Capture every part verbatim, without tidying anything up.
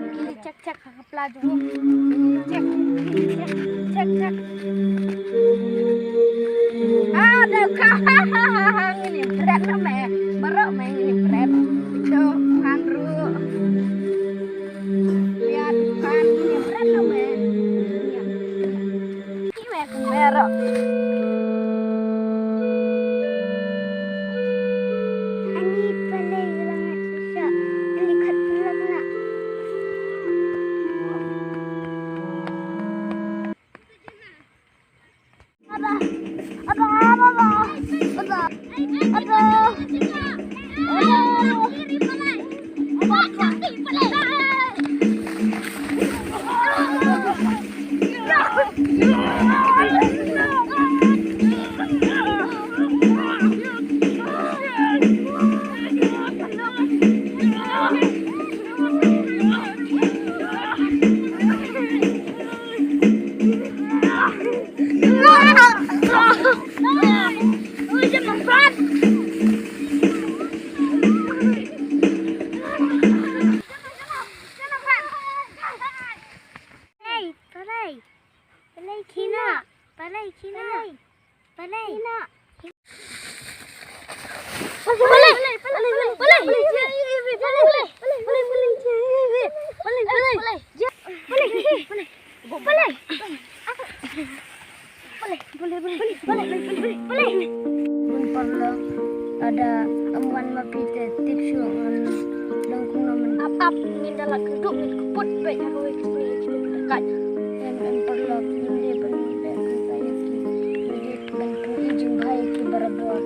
Ki check check ha ka pla jong u. Check check check check. Ah, da ka. Ngin ïa bret na me. Baroh me ngin ïa bret. To kan ruh. Ïa kan ngin ïa bret na me. Ïa. Ki me kong me ro. Ani pale lang shisha. Ani khat pulak na. Aba, aba, aba, aba. Aba. Hey, Palei. Palei kina. Palei kina. Palei. Kina. Bun paralok, lada ym wan ma phi te tip shuh ngan long kumno mynta. Ap ap, ngin da la kynduh, ngin kput beit ha kawei ka sngi, ngin kynduh beit. Em em paralok, ngin dei ban beh kumta ïa ki. Ngin dei ban pyni jingbha ïa ki barabor.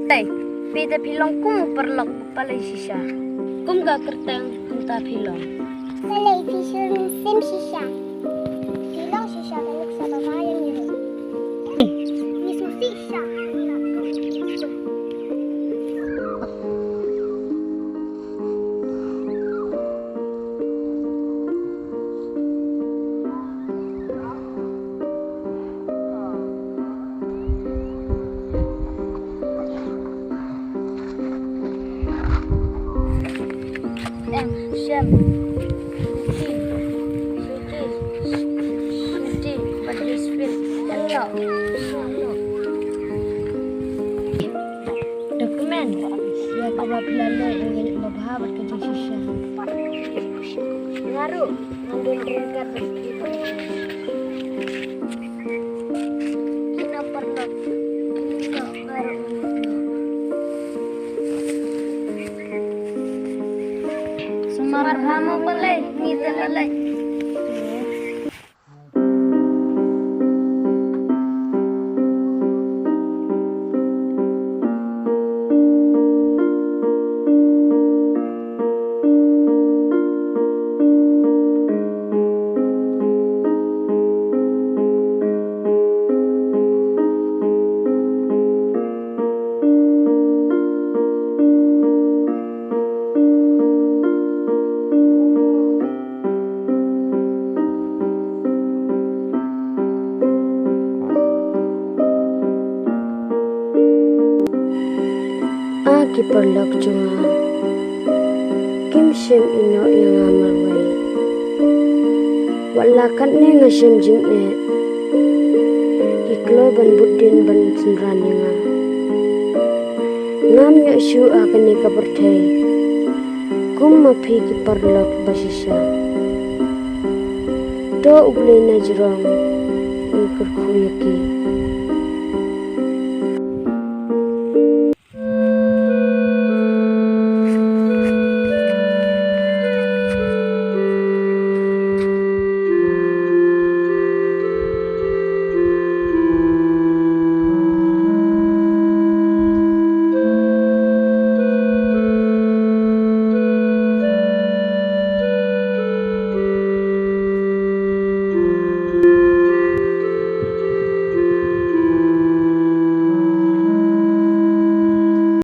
Tei, phi te phi long kum u paralok u palei shisha. Kum ka kyrteng kumta phi long. Palei phi shu mynsiem shisha. Phi long shisha ka nuksa ba ma ïa ngi ruh. Ngi sngewsih shisha. Shem. Shuti. Shuti. Shuti. Bad Yasmin. Ïa ka. Document. Ïa kaba phi la leh ïa ka babha bad ka jingshisha. Nga ruh ngan don ryngkat bad phi. Ki nongparalok. Ki nongparalok. Sumar bha mo balei ngi te la leit. A ki paralok jong nga, kim shym ïehnoh ïa nga marwei. Wat la katne nga shem jingeh, ki kloi ban bud dien ban synran ïa nga. Ngam ïoh shuh ha kane ka pyrthei kum ma phi ki paralok ba shisha. To U Blei na jrong un kyrkhu ïa ki.